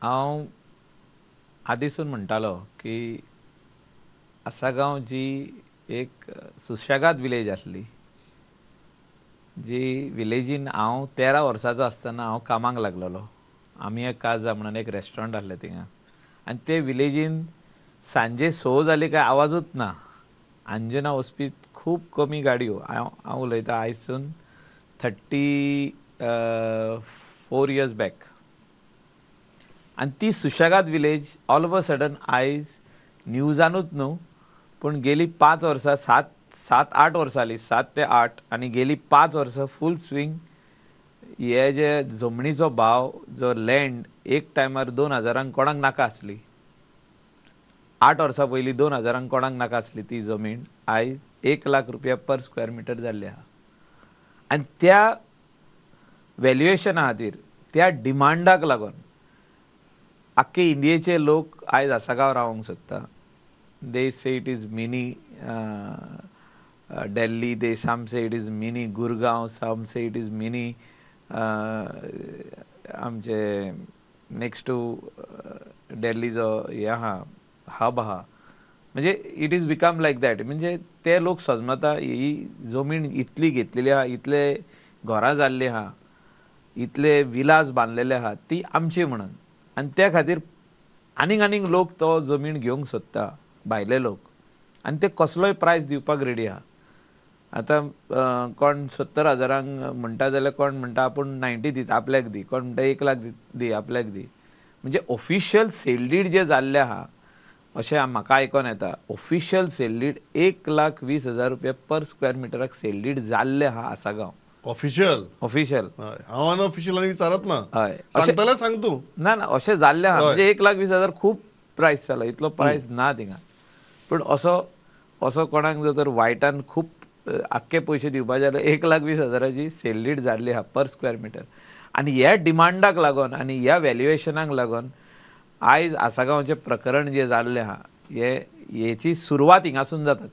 हांव आदीसून म्हणटालो की आसागांव जी एक सुशेगाद विलेज आसली, जी विलेजीन हांव 13 वर्सांचो आसतना हांव कामाक लागलेलो. आमी एक काजा म्हणून एक रेस्टॉरंट आसलें थिंगा आनी ते विलेजीन सांजे 6 जाली काय आवाजूच ना. अंजुना वचपी खूब कमी गाडयो. हांव उलयतां आयजसून 34 इयर्स बॅक. आनी ती सुशेगाद village all of a sudden आयज न्यूजानूच न्हू पूण गेली 5 वर्सां 7-8 वर्सां जालीं, 7 ते 8 आनी गेली 5 वर्सां फूल स्विंग हे जे जमनीचो भाव जो लँड एक टायमार 2000 कोणाक नाका आसली, 8 वर्सां पयलीं 2000 कोणाक नाका आसली ती जमीन आयज 1 लाख रुपया पर स्क्वेअर मिटर जाल्ली आहा. आनी त्या वेल्युएशना खातीर त्या डिमांडाक लागून आख्खे इंडियेचे लोक आयज आसागांव रावंक सोदता. They say it is mini Delhi, they some say it is mini Gurgaon, some say it is mini आमचे नेक्स्ट टू दिल्ली जो हें आहा हब आहा, म्हणजे it is become like that. म्हणजे ते लोक सजमता ही जमीन इतली घेतलेली आहा, इतले घरां जाल्लीं आहा, इतले विलास बांदलेले आहा, ती आमची म्हणून. आनी त्या खातीर आनीक आनीक लोक तो जमीन घेवंक सोदता, भायले लोक, आनी ते कसलोय प्रायस दिवपाक रेडी आहा. आतां कोण 70,000 म्हणटा जाल्यार कोण म्हणटा आपूण 90 दिता आपल्याक दी, कोण म्हणटा 1 लाख दी आपल्याक दी. म्हणजे ऑफिशियल सेल डीड जे जाल्ले आहा अशें म्हाका आयकोन येता, ऑफिशियल सेल डीड 1,20,000 रुपया पर स्क्वेअर मिटराक सेल डीड जाल्ले आहा आसागांव. ऑफिशियल ऑफिशियल हांव अनऑफिशियल आनी विचारत ना. हय सांगतले सांग तूं. ना ना अशें जाल्लें आहा. म्हणजे 1,20,000 खूब प्रायस जालो, इतलो प्रायस ना थिंगा. पूण असो असो कोणाक जर तर वायटान खूब आख्खे पयशे दिवपाचे जाल्यार 1,20,000 सेल डीड जाल्ली आहा पर स्क्वेअर मिटर. आनी ह्या डिमांडाक लागून आनी ह्या वेल्युएशनाक लागून आयज आसागांवचें प्रकरण जें जाल्लें आहा हे हेची सुरवात हिंगासून जाता.